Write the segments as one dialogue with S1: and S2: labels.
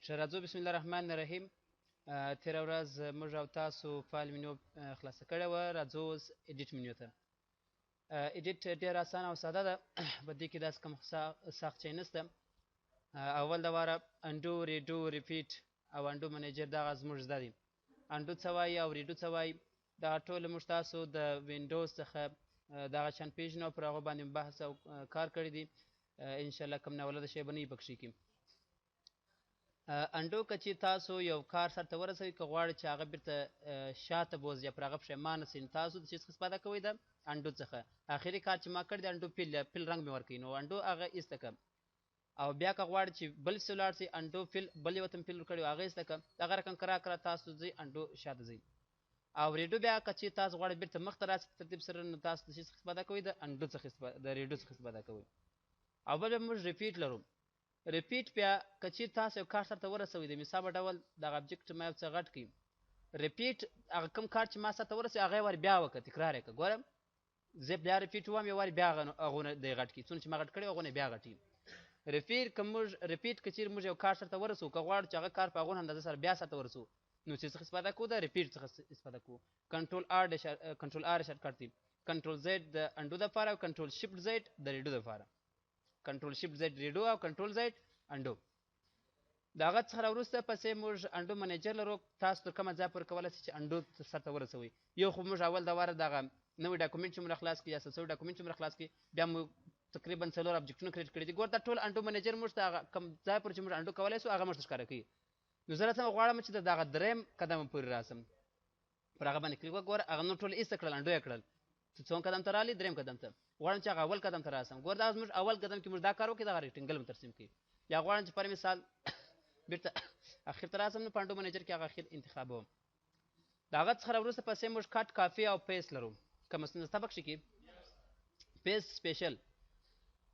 S1: ښه راځو، بسم الله الرحمن الرحیم. تېره ورځ موږ او تاسو file menu خلاصه کړې وه. راځو اوس edit menu ته. edit ډېر اسانه او ساده ده، په دې کې داسې کوم سخت شی نشته. اول د واره undo، redo، repeat او undo manager دغه زموږ زده دي. undo څه وایي او redo څه وایي، دغه ټول موږ تاسو د وینډوز څخه دغه شان پېژنو، پر هغو باندې بحث او کار کړی دی. انشاءالله کوم ناولده شی به نه وي پکښې کې. undo که چې تاسو یو کار سرته ورسوئ، که غواړئ چې هغه بیرته شاته بوځئ یا پر هغه پښېمانه سئ، نو تاسو د څه څخه استفاده کوئ؟ د undo څخه. اخري کار چې ما کړی دی undo fill، fill رنګ مې ورکوي، نو undo هغه ایسته کړم. او بیا که غواړئ چې بل څه ولاړ سئ، undo fill بل یو ته fill ورکړی هغه ایسته کړم. دغه رقم کرا کرا تاسو ځئ undo شاته ځئ. او redo بیا که چې تاسو غواړئ بیرته مخته راسئ په ترتیب سره، نو تاسو د څه څخه استفاده کوئ؟ د undo څخه استفاده، د redo څخه استفاده کوئ. او بل بیا موږ repeat لرو. repeat بیا که چیرې تاسو یو کار سرته ورسوئ، د مثال په ډول دغه object ما یو څه غټ کړي، repeat هغه کوم کار چې ما سرته ورسوي هغه یو وار بیا وکړه، تکرار یې کړه. ګوره زه بیا repeat ووایم، یو وار بیا هغونه دی غټ کړي، څونه چې ما غټ کړی هغونه بیا غټي. repeat که موږ repeat که چیرې موږ یو کار سرته ورسوو، که غواړو چې هغه کار په هغونه اندازه سره بیا سرته ورسوو، نو څه څخه استفاده کوو؟ د repeat څخه استفاده کوو. control R د control R shortcut دی، control Z د undo دپاره او control shift Z د redo دپاره. control shift Z redo او control Z undo. د هغه څخه وروسته پسې موږ undo manager لرو. تاسو تر کومه ځایه پورې کولی سئ چې undo سرته ورسوئ. یو خو موږ اول د واره دغه نوی document چې موږ خلاص کړي یا ثبت شوی document چې موږ خلاص کړي، بیا مو تقریبا څلور object ونه create کړي دي. ګور دا ټول undo manager موږ ته هغه کوم ځای پورې چې موږ undo کولی سو هغه موږ ته ښکاره کوي. نو زه راځم غواړم چې د دغه دریم قدم پورې راسم، پر هغه باندې کلیک وکړم. ګوره هغه نور ټول ایسته کړل، undo یې کړل، څوم قدم ته راغلی؟ دریم قدم ته. غواړم چې هغه اول قدم ته راسم. ګوره دا زموږ اول قدم کې موږ دا کار وکړو، دغه rectangle مو ترسیم کړي. یا غواړم چې پر مثال بیرته اخر ته راسم، نو په undo manager کې هغه اخر انتخابوم. د هغه څخه وروسته پسې موږ cut، copy او paste لرو. کومه ستونزه سته پکښې کې؟ paste special.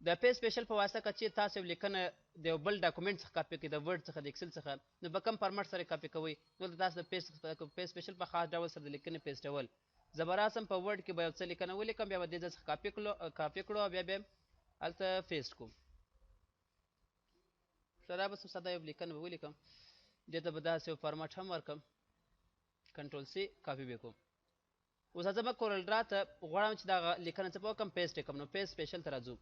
S1: د paste special په واسطه که چیرې تاسو یو لیکنه د یو بل document څخه کاپي کړئ، د Word څخه، د Excel څخه، نو په کوم format سره کاپي کوئ؟ دلته تاسو د paste څخه کوئ. paste special په خاص ډول سره د لیکنې paste ول. زه به راسم په Word کې به یو څه لیکنه ولیکم، بیا به دې ځای څخه کاپي کړو او بیا به هلته paste کوم. ښه، دا به څه ساده یو لیکنه به ولیکم، دې ته به داسې یو format هم ورکړم، control C copy به کوم. اوس زه به CorelDRAW ته غواړم چې دغه لیکنه څه وکړم، paste یې کړم. نو paste special ته راځو.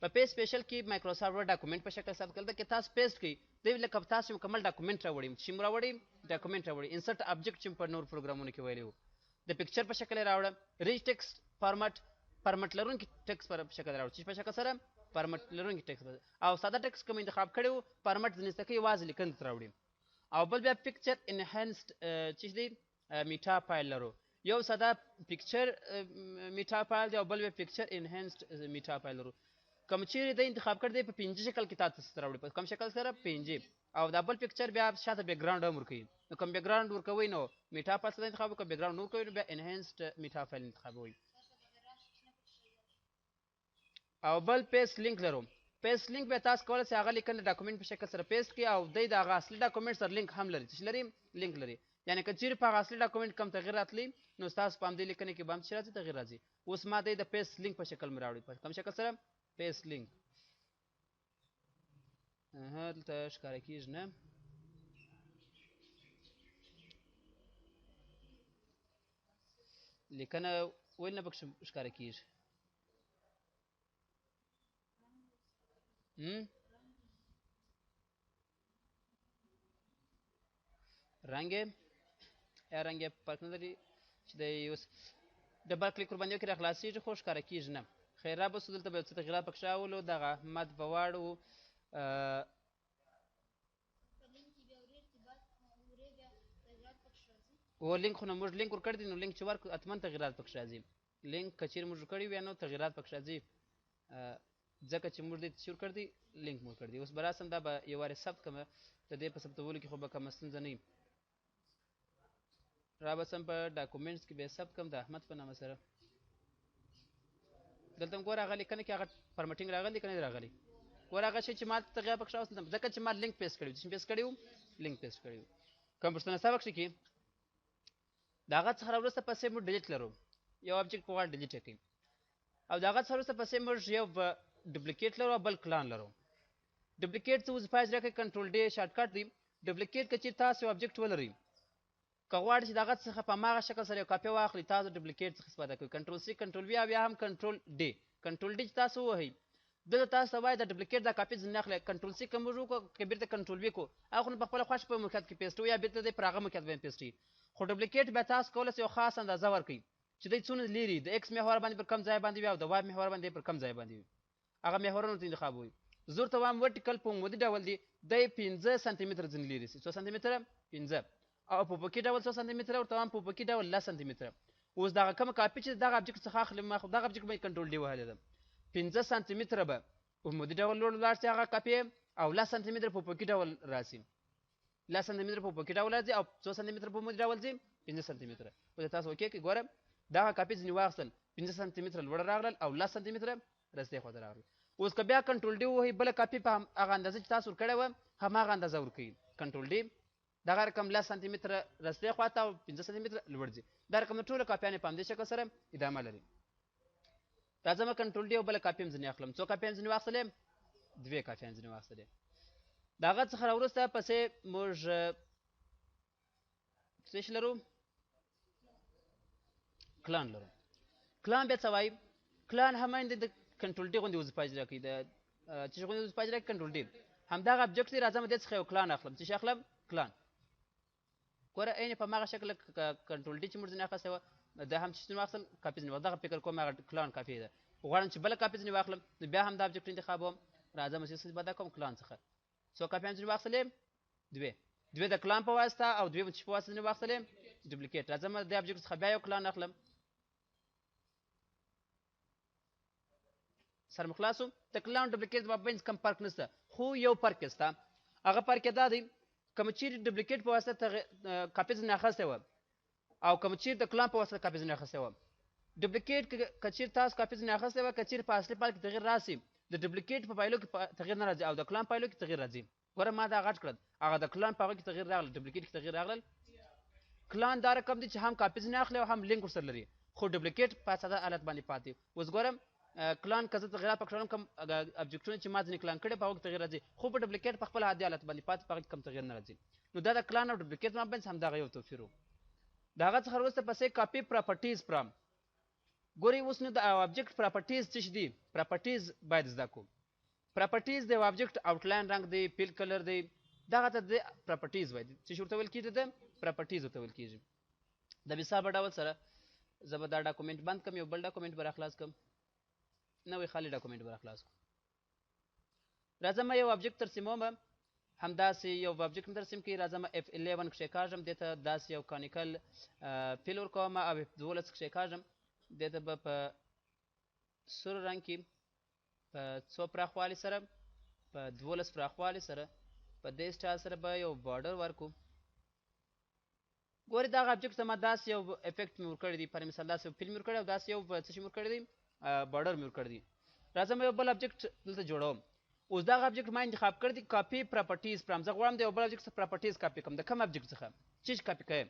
S1: په paste special کې Microsoft Word document په شکل ثبت کړل، که تاسو paste کړئ دی لکه تاسو مکمل document راوړئ، چې مو راوړئ document راوړئ، insert object چې په نور پروګرامونو کې ویلي وو، د picture په شکل یې راوړه، rich text format، format لرونکي ټیکس په شکل راوړه، چې په شکل سره format لرونکي ټیکس او ساده ټیکس کوم انتخاب کړی وو، format ځینې څه کوي یوازې لیکنې ته راوړي. او بل بیا picture enhanced چې دی meta file لرو، یو ساده picture meta file دی او بل بیا picture enhanced meta file لرو. کوم چیرې دی انتخاب کړی دی په PNG شکل کې تاسو ته راوړي، په کوم شکل سره PNG. او دا بل picture بیا شاته background هم ورکوي، نو کوم background ورکوي نو meta file سره انتخاب وکړئ، background ورکوي نو بیا enhanced meta file انتخابوي. او بل paste link لرو. paste link بیا تاسو کولی شئ هغه لیکنه document په شکل سره paste کړئ او دی د هغه اصلي document سره لینک هم لري. څه لري؟ لینک لري. یعنې که چیرې په هغه اصلي document کوم تغییر راتلی نو ستاسو په همدې لیکنې کې به هم څه راځي؟ تغییر راځي. اوس ما دی د paste link په شکل مې راوړي، په کوم شکل سره؟ paste link. دلته ښکاره کېږي نه. لیکنه ولې نه پکښې ښکاره کېږي؟ رنګ یې یا رنګ یې فرق نه لري چې د یو double click ورباندې وکړي راخلاصېږي، خو ښکاره کېږي نه. خیر را به سو، دلته به یو څه تغییرات پکښې راولو. دغه احمد به واړو. و لینک خو نو موږ لینک ورکړی دی، نو لینک چې ورکړو حتما تغییرات پکښې راځي. لینک که چیرې موږ ورکړی وي نو تغییرات پکښې راځي، ځکه چې موږ دې ته چې ورکړی دی لینک مو ورکړی دی. اوس به راسم دا به یو وارې ثبت کړم، د دې په ثبتولو کې خو به کومه ستونزه نه وي. را به سم په documents کې به یې ثبت کړم د احمد په نامه سره. دلته هم ګوره هغه لیکنه کې هغه formatting راغلی که نه دی راغلی. ګوره هغه شی چې ما تغییر پکښې راوستل، ځکه چې ما link paste کړی و، چې paste کړی و link paste کړی و. کوم پوښتنه ستا پکښې کې؟ د هغه څخه وروسته پسې موږ delete لرو، یو object په غاړه delete کوي. او د هغه څخه وروسته پسې موږ یو duplicate لرو او بل clone لرو. duplicate څه وظیفه اجرا کوي؟ control D shortcut دی. duplicate که چیرې تاسو یو object ولرئ، که غواړئ چې د هغه څخه په هماغه شکل سره یو کاپي واخلئ، تاسو duplicate څخه استفاده کوئ. control C، control V او یا هم control D. control D چې تاسو ووهئ، دلته تاسو ته وایي د duplicate دا کاپي ځینې اخلئ. control C که موږ وکړو، که بیرته control V کړو، هغه خو نو په خپله خوښه په موقعیت کې paste یا بیرته دی پر هغه موقعیت باندې paste. خو duplicate بیا تاسو کولی شئ یو خاص اندازه ورکړئ چې دی څونه لیرې د X محور باندې پر کوم ځای باندې وي او د Y محور باندې پر کوم ځای باندې وي، هغه محورونه ته انتخابوي. زه ورته وایم vertical په عمودي ډول دی، دی 5 سانتي متره ځینې لیرې سي. څو سانتي متره؟ 5. او په افقي ډول څو سانتي متره؟ ورته وایم په افقي ډول 10 سانتي متره. اوس دغه کومه کاپي چې دغه object څخه اخلم، ما خو دغه object باندې control D وهلې ده. 5 سانتي متره به عمودي ډول لوړ ولاړ سي هغه کاپي، او 10 سانتي متره په افقي ډول راسي. 10 سانتي متره په افقي ډول راځي او څو سانتي متره په عمودي ډول ځي؟ 5 سانتي متره. اوس تاسو okay کړئ، ګوره دغه کاپي ځینې واخیستل، 5 سانتي متره لوړ راغلل او 10 سانتي متره رستې خواته راغلل. اوس که بیا control D ووهئ، بله کاپي په هغه اندازه چې تاسو ورکړې وه هماغه اندازه ورکوي. control D دغه رقم 10 سانتي متره رستې خواته او 5 سانتي متره لوړ ځي. دا رقم د ټولو کاپیانې په همدې شکل سره ادامه لري. راځم control D او بله کاپي هم ځینې اخلم. څو کاپیانې ځینې واخیستلې؟ 2 کاپیانې ځینې واخیستلې. د هغه څخه راوروسته پسې موږ څه شی لرو؟ clone لرو. clone بیا څه وایي؟ clone هم د control D غوندې وظیفه اجرا کوي. د څه شي غوندې وظیفه اجرا کوي؟ control D. همدغه object دی. راځم دې څخه یو clone اخلم. څه شی اخلم؟ clone. ګوره عین په هماغه شکل control D چې موږ ځینې اخیستی وه، دا هم چې ځینې واخیستل کاپي ځینې واخیستل. دغه فکر کوم هغه clone کافي ده. غواړم چې بله کاپي ځینې واخلم، نو بیا هم دا object انتخابوم. راځم چې استفاده کوم clone څخه. څو کاپیان ځینې واخیستلې؟ دوې. دوې د clone په واسطه او دوې چې په واسطه ځینې واخیستلې؟ duplicate. راځم د object څخه بیا یو clone اخلم. سر مو خلاص. د clone duplicate په منځ کوم فرق نشته، خو یو فرق یې شته. هغه فرق یې دا دی، کوم چیرې duplicate په واسطه کاپي ځینې اخیستی وه او کوم چیرې د clone په واسطه کاپي ځینې اخیستی وه. duplicate که چیرې تاسو کاپي ځینې اخیستی وه، که چیرې په اصلي فایل کې تغییر راسي، د duplicate په فایلو کې تغییر نه راځي او د clone فایلو کې تغییر راځي. ګوره ما دا غټ کړل، هغه د clone په هغه کې تغییر راغلی، duplicate کې تغییر راغلل. clone دا رقم دی چې هم کاپي ځینې اخلي او هم لینک ورسره لري، خو duplicate په ساده حالت باندې پاتې. اوس ګورم clone که زه تغییرات پکې راوړم، کوم object ونه چې ما ځینې clone کړي په هغو کې تغییر راځي، خو په duplicate په خپل عادي حالت باندې پاتې، په هغه کې کوم تغییر نه راځي. نو دا د clone او duplicate مابین همدغه یو توپیر و. د هغه څخه وروسته پسې copy properties from. ګورئ اوس نو د object properties څه شي دي؟ properties باید زده کړو. properties د یو object outline رنګ دی، fill color دی، دغه ته د properties وایي. څه شي ورته ویل کېږي؟ د properties ورته ویل کېږي. د مثال په ډول سره زه به دا document بند کړم، یو بل document به راخلاص کړم، نوی خالي document به راخلاص کړم. راځم یو object ترسیموم، همداسې یو object مې ترسیم کړي. راځم F11 کښېکاږم، دې ته داسې یو conical fill ورکوم او F12 کښېکاږم، دې ته به په سور رنګ کې په څو پراخوالي سره، په 12 پراخوالي سره، په دې سټایل سره به یو border ورکو. ګورې دغه object ته ما داسې یو effect مې ورکړی دی، پر مثال داسې یو fill مې ورکړی او داسې یو څه شي مې ورکړی دی، border مې ورکړی دی. راځم یو بل object دلته جوړوم. اوس دغه object ما انتخاب کړی دی، copy properties from. زه غواړم د یو بل object څخه properties کاپي کړم. د کوم object څخه چې کاپي کړم؟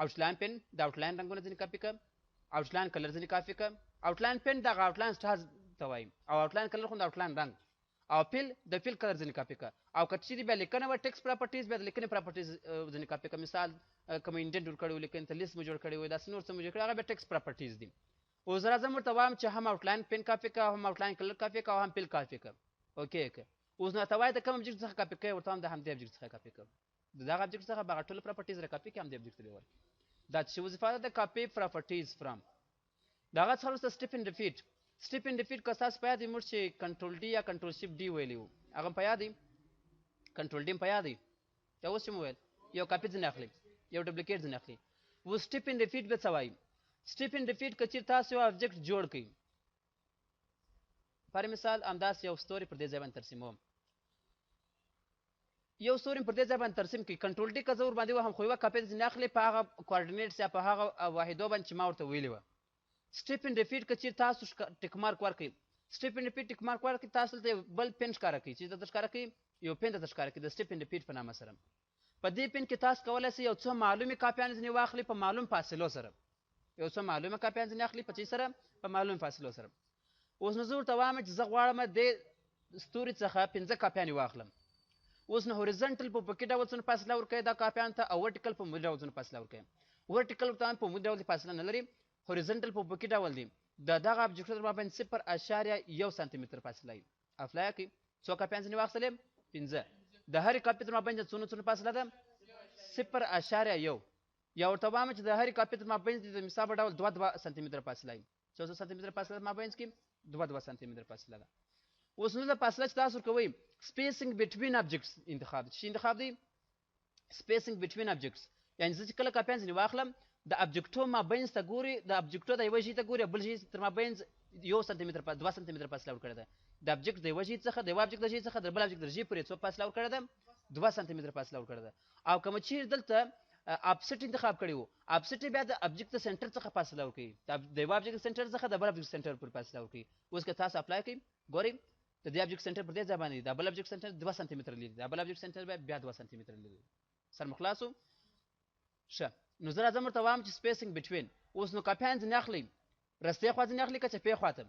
S1: outline pen، د outline رنګونه ځینې کاپي کړم، outline color ځینې کاپي کړم. outline pen دغه outline style ته وایي، او outline color خو د outline رنګ، او fill د fill color ځینې کاپي کړه. او که چیرې بیا لیکنه وه text properties، بیا د لیکنې properties ځینې کاپي کړه. مثال کوم indent ورکړی و، لیکنې ته list مو جوړ کړی و، داسې نور څه مو جوړ کړي، هغه بیا text properties دي. اوس راځم ورته وایم چې هم outline pen کاپي کړه، هم outline color کاپي کړه، او هم fill کاپي کړه. okay که اوس نو ته وایې د کوم object څخه کاپي کوې؟ ورته وایم د همدې object څخه کاپي کوم. د دغه object څخه به هغه ټول properties را کاپي کړي، همدې object ته به ورکړي. دا چې وظیفه ده د copy properties from. د هغه څخه وروسته step and repeat. step and repeat که ستاسو په یاد وي، موږ چې control D یا control shift D ویلي وو، هغه هم په یاد دی؟ control D هم په یاد دی؟ دا اوس چې مو ویل یو کاپي ځینې اخلي، یو duplicate ځینې اخلي. اوس step and repeat به څه وایي؟ step and repeat که چیرې تاسو یو object جوړ کړئ، پر مثال همداسې یو ستوری پر دې ځای باندې ترسیموم، یو ستوری پر دې ځای باندې ترسیم کړئ، control D که زه ورباندې وهم، خو یوه کاپي ځینې اخلي په هغه coordinates یا په هغه واحدو باندې چې ما ورته ویلي وه. step and repeat که چیرې تاسو tick mark ورکړئ، step and repeat tick mark ورکړئ، تاسو دلته یو بل pin ښکاره کوي، چې درته ښکاره کوي، یو pin درته ښکاره کوي د step and repeat په نامه سره. په دې pin کې تاسو کولی شئ یو څو معلومې کاپیانې ځینې واخلئ په معلوم فاصلو سره، یو څو معلومې کاپیانې ځینې اخلي په څه سره؟ په معلوم فاصلو سره. اوس نو زه ورته وایم چې زه غواړم دې ستوري څخه 5 کاپیانې واخلم. اوس نو horizontal په افقي ډول څونه فاصله ورکوي دا کاپیان ته، او vertical په عمودي ډول څونه فاصله ورکوي. vertical ورته په عمودي ډول فاصله نه لري، horizontal په افقي ډول دی. د دغه ابجیکټ تر مابین 0.1 سانتي متر فاصله وي. apply کړئ، څو کاپیان ځینې واخیستلې؟ 5. د هرې کاپي تر مابین څونه څونه فاصله ده؟ 0.1. یا ورته وایم چې د هرې کاپي تر مابین د مثال په ډول 2 سانتي متر فاصله وي. څو څو سانتي متر فاصله مابین کې؟ 2 سانتي متر فاصله ده. اوس نو د فاصله چې تاسو ورکوئ spacing between objects انتخاب دی. څه انتخاب دی؟ spacing between objects، یعنې زه چې کله کاپیان ځینې واخلم د ابجیکټو مابینځ ته ګوري، د ابجیکټو د یوه شي ته ګوري، بل شي تر مابینځ 1 سانتي متر 2 سانتي متر فاصله ورکړې ده. د ابجیکټ د یوه شي څخه د یوه ابجیکټ د شي څخه د بل ابجیکټ د شي پورې څو فاصله ورکړې ده؟ 2 سانتي متر فاصله ورکړې ده. او که مو چیرې دلته offset انتخاب کړی وو، offset بیا د ابجیکټ د center څخه فاصله ورکوي، د یوه ابجیکټ د center څخه د بل ابجیکټ center پورې فاصله ورکوي. اوس که تاسو apply کړئ، ګورئ د دې ابجیکټ center پر دې ځای باندې د بل ابجیکټ center 2 سانتي متر لري، د بل ابجیکټ center بیا 2 سانتي متر لري. سر مو خلاص شو؟ ښه، نو زه راځم ورته وایم چې spacing between. اوس نو کاپیان ځینې اخلئ، رستې خوا ځینې اخلئ که چپې خوا ته؟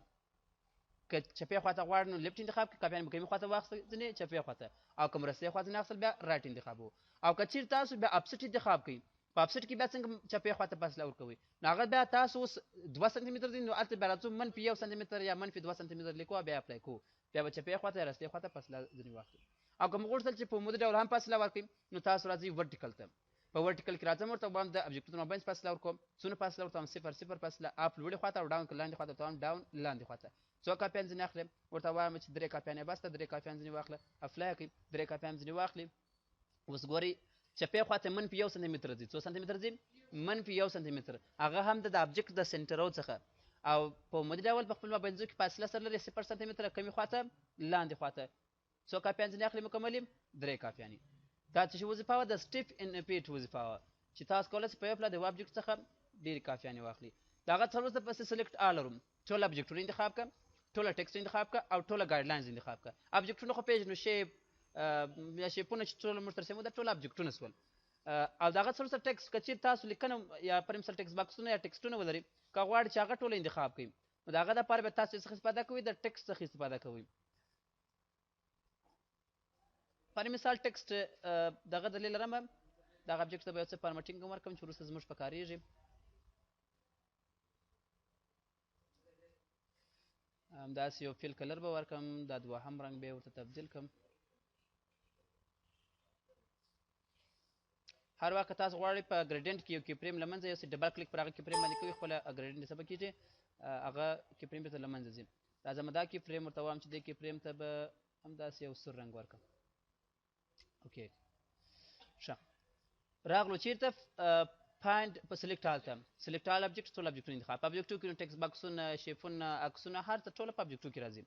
S1: که چپې خوا ته غواړئ نو left انتخاب کړئ، کاپیان به کمې خوا ته واخیستئ ځینې چپې خوا ته، او که مرستې خوا ځینې اخیستل بیا right انتخابوو. او که چیرې تاسو بیا offset انتخاب کړئ، په offset کې بیا څنګه چپې خوا ته فاصله ورکوئ؟ نو هغه بیا تاسو اوس 2 سانتي متر دی، نو هلته بیا راځو منفي 1 سانتي متر یا منفي 2 سانتي متر لیکو، بیا apply کوو، بیا به چپې خوا ته یا رستې خوا ته فاصله ځینې واخلو. او که مو غوښتل چې په عمودي ډول هم فاصله ورکړئ، نو تاسو راځئ vertical ته. په vertical کې راځم ورته وایم د ابجیکټونو مابین فاصله ورکوم، څونه فاصله ورته وایم؟ 0 0 فاصله، up لوړې خوا ته او down لاندې خوا ته ورته وایم down لاندې خوا ته. څو کاپیان ځینې اخلم؟ ورته وایم چې 3 کاپیان یې بس ده، 3 کاپیان ځینې واخله، apply کړئ، 3 کاپیان ځینې واخلي. اوس ګورئ چپې خوا ته منفي 1 سانتي متر ځي، څو سانتي متر ځي؟ منفي 1 سانتي متر، هغه هم د ابجیکټ د center و څخه. او په عمودي ډول په خپل مابینځو کې فاصله سره لري 0 سانتي متر، کمې خوا ته لاندې خوا ته. څو کاپیان ځینې اخلي مکملې؟ 3 کاپیانې. دا څه شي وظیفه وه؟ د step and repeat وظیفه وه چې تاسو کولی شئ په یو پلا د یوه ابجیکټ څخه ډېرې کاپیانې واخلي. د هغه څخه وروسته پسې select all لرم، ټول ابجیکټونه انتخاب کړه، ټوله text انتخاب کړه او ټوله guidelines انتخاب کړه. ابجیکټونه خو پېژنو، shape یا shape ونه چې ټول موږ ترسیمو دا ټول ابجیکټونه سول. او د هغه څخه وروسته text، که چیرې تاسو لیکنه یا پر مثال text box ونه یا text ونه ولرئ، که غواړئ چې هغه ټوله انتخاب کړئ، نو د هغه دپاره بیا تاسو څخه استفاده کوئ، د text څخه استفاده کوئ. پر مثال text دغه دلیل لرم، دغه ابجیکټ ته به یو څه formatting هم ورکړم چې وروسته زموږ په کارېږي. همداسې یو fill color به ورکړم، دا دوهم رنګ به یې ورته تبدیل کړم. هر وخت تاسو غواړئ په gradient کې یو key frame له منځه یوسئ، double click پر هغه key frame باندې کوئ، خپله gradient څه کېږي، هغه key frame بېرته له منځه ځي. راځم دا key frame ورته وایم چې دې key frame ته به همداسې یو سور رنګ ورکړم. okay ښه، راغلو چیرته؟ find په select all ته، select all object، ټول ابجیکټونه انتخاب. په ابجیکټو کې نو text box ونه، shape ونه، عکسونه، هر څه ټوله په ابجیکټو کې راځي.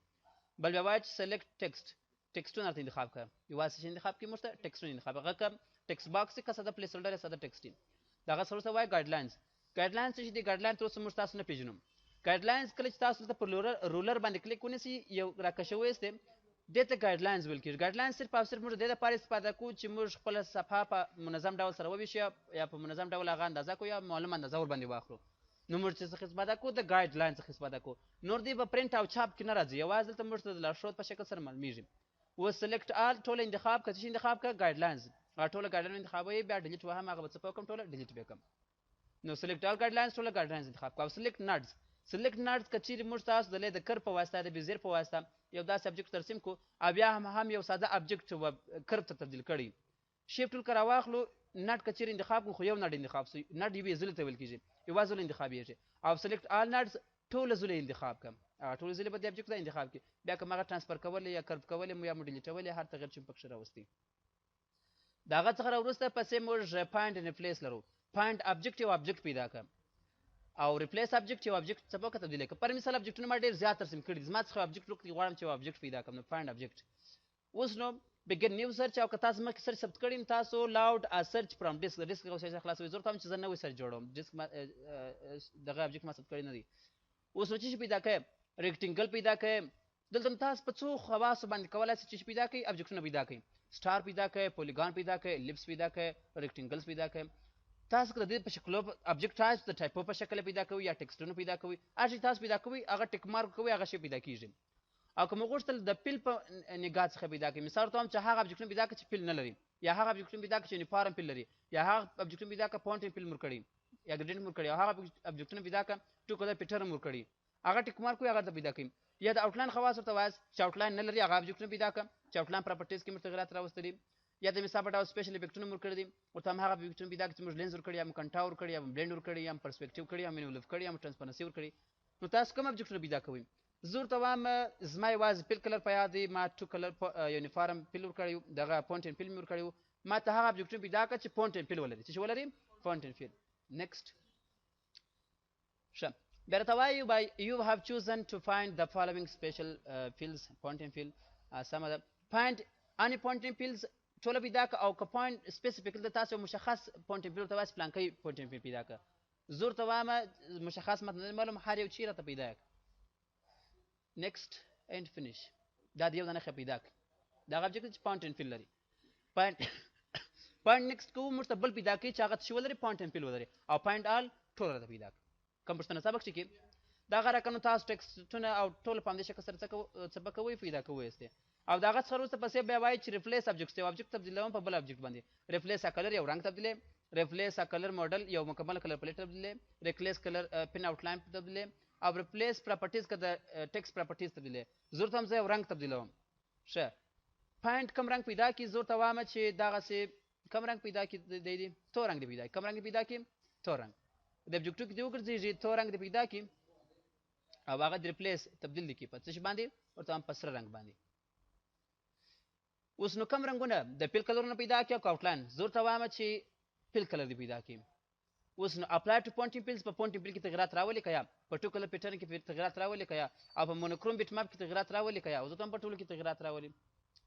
S1: بل بیا وایي چې select text، text ونه راته انتخاب کړه، یوازې څه انتخاب کړي موږ ته text ونه انتخاب، هغه که text box که ساده placeholder یا ساده text دی. د هغه څخه وروسته وایي guidelines. guidelines څه شي دي؟ guideline تر اوسه موږ تاسو نه پېژنو. guidelines کله چې تاسو دلته پر ruler باندې کلیک ونیسئ، یو راکشوئ یې، دې ته guidelines ویل کېږي. guidelines صرف او صرف موږ د دې لپاره استفاده کوو چې موږ خپله صفحه په منظم ډول سره وویشو یا په منظم ډول هغه اندازه کوو یا معلومه اندازه ورباندې واخلو. نو موږ چې څخه استفاده کوو د guideline څخه استفاده کوو. نور دی په پرنټ او چاپ کې نه راځي، یوازې دلته موږ ته د لارښود په شکل سره معلومیږي. اوس select all ټوله انتخاب که څه شي انتخاب کړه guidelines، هغه ټوله guideline انتخابوي، بیا delete وهم، هغه به څه وکړم ټوله delete به کړم. نو select all guidelines ټوله guidelines انتخاب کړه. او select nodes، select nodes که چیرې موږ تاسو د د curve په واسطه د bezier په واسطه یو داسې ابجیکټ ترسیم کړو او بیا هم یو ساده ابجیکټ و curve ته تبدیل کړي، shape tool که راواخلو node که چیرې انتخاب کړو خو یو node انتخاب سو، node یوې ضلع ته ویل کېږي، یوه ضلع انتخابېږي. او select all nodes ټوله ضلع انتخاب کړم، هغه ټوله ضلع به د ابجیکټ ته انتخاب کړي، بیا که هغه transfer کولې یا curve کولې مو یا مو delete ولې هر تغیر چې مو پکښې راوستی. د هغه څخه راوروسته پسې موږ find and replace لرو. find object یو ابجیکټ پیدا کړم او replace object یو ابجیکټ څه په تبدیل کړم. پر مثال ابجیکټونه ما ډېر زیات ترسیم کړي دي، زما څخه ابجیکټ ورک دی، غواړم چې یو ابجیکټ پیدا کړم، نو find object. اوس نو begin new search، او که تاسو مخکې search ثبت کړي نو تاسو load a search from disk، د disk څخه خلاصوي. زه ورته وایم چې زه نوی search جوړوم، disk ما دغه ابجیکټ ما ثبت کړی نه دی. اوس نو څه شي پیدا کړئ؟ rectangle پیدا کړئ. دلته تاسو په څو خواصو باندې کولای شئ چې پیدا کړئ، ابجیکټونه پیدا کړئ، star پیدا کړئ، polygon پیدا کړئ، ellipse پیدا کړئ، rectangles پیدا کړئ. تاسو که د دې په شکلو ابجیکټ تاسو د type و په شکل پیدا کوئ یا text ونه پیدا کوئ، هر شي تاسو پیدا کوئ هغه tick mark کوئ، هغه شی پیدا کیږي. او که مو غوښتل د fill په نګاه څخه پیدا کړئ، مثال ورته وایم چې هغه object ونه پیدا کړئ چې fill نه لري، یا هغه object ونه پیدا کړئ چې uniform fill لري، یا هغه object ونه پیدا کړئ point and fill مو ورکړي یا gradient مو ورکړي، او هغه object ونه پیدا کړئ two color pattern مو ورکړي، هغه tick mark وي هغه ته پیدا کوي. یا د outline خواص ورته وایاست چې outline نه لري هغه object ونه پیدا کړه چې outline properties کې مو تغیرات راوستلي، یا د مثال په ډول special effect ونه مو ورکړي دي، ورته هم هغه object ونه پیدا کړي چې موږ lens ورکړي، یا مو contour ورکړي، یا مو blend ورکړي، یا مو perspective کړي، یا مو envelope کړي، یا مو transparency ورکړي. نو تاسو کوم object ونه پیدا کوئ؟ زه ورته وایم زما یوازې fill color په یاد دی، ما two color uniform fill ورکړی، دغه point and fill مې ورکړی، ما ته هغه object ونه پیدا کړه چې point and fill ولري. څه شی ولري؟ point and fill. Next. ښه بیا راته وایي by you have chosen to find the following special fills point and fill. سمه ده. Find any point and fills ټوله پیدا کړه، او که point specific د تاسو مشخص point and fill ورته وایاست پلانکی point and fill پیدا کړه. زه ورته وایم مشخص ماته نه دی معلوم، هر یو چی راته پیدا کړه. Next and finish. دا د یو دانه ښه پیدا کړه، دا هغه object چې point and fill لري. Find next کوو، موږ ته بل پیدا کوي چې هغه څه ولري؟ Point and fill ولري، او find all ټول راته پیدا کړه. کوم پوښتنه سبق شي کې دا غره کنو تاسو text ونه او ټول په همدې شکل سره څه به کوئ پیدا کوئ استې. او د هغه څخه وروسته پسې بیا وایي چې replace object، یو object تبدیلوم په بل object باندې. Replace color یو رنګ تبدیلوي، replace color model یو مکمل color palette تبدیلوي، replace color pen outline تبدیلوي، او replace properties که د text properties تبدیلوي. زه ورته هم زه یو رنګ تبدیلوم. ښه find کوم رنګ پیدا کړي؟ زه ورته وایم چې دغسې کوم رنګ پیدا کړي دی دی تور رنګ دی پیدا کړي. کوم رنګ دی پیدا کړي؟ تور رنګ. د object و کې دې وګرځېږي، تور رنګ دې پیدا کړي، او هغه د replace تبدیل دي کړي په څه شي باندې؟ ورته هم په سره رنګ باندې. اوس نو کوم رنګونه د fill color ونه پیدا کړي او که outline؟ زه ورته وایم چې fill color دې پیدا کړي. اوس نو apply to point and fills په point and fill کې تغیرات راولي که یا په two color pattern کې تغیرات راولي که یا او په monochrome bitmap کې تغیرات راولي که یا، او زه ته هم په ټولو کې تغیرات راولي.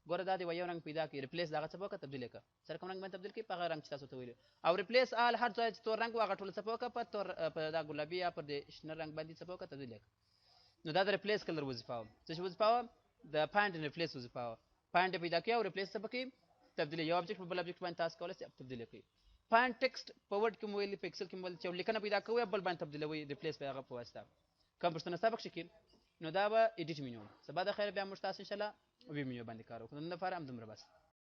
S1: ګوره دا دی یو رنګ پیدا کړي، replace دغه څه وکړه تبدیل یې کړه، سره کوم رنګ باندې تبدیل کړي؟ په هغه رنګ چې تاسو ته ویلي. او replace all هر ځای چې تور رنګ و هغه ټول څه وکړه په تور په دا ګلابي یا پر دې شنه رنګ باندې څه وکړه تبدیل یې کړه. نو دا د replace color وظیفه وه. څه شي وظیفه وه؟ د find and replace وظیفه وه. Find پیدا کوي او replace څه پکې تبدیل یو object په بل object باندې تاسو کولی شئ تبدیل کړئ. Find text په Word کې مو ویلي، په Excel کې مو ویلي چې لیکنه پیدا کوي بل باندې تبدیلوي replace په هغه په واسطه. کوم پوښتنه ستا پکښې کې؟ نو دا به edit menu. سبا د خیره بیا موږ تاسو انشاءالله view menu باندې کار وکړو. نن لپاره همدومره بس.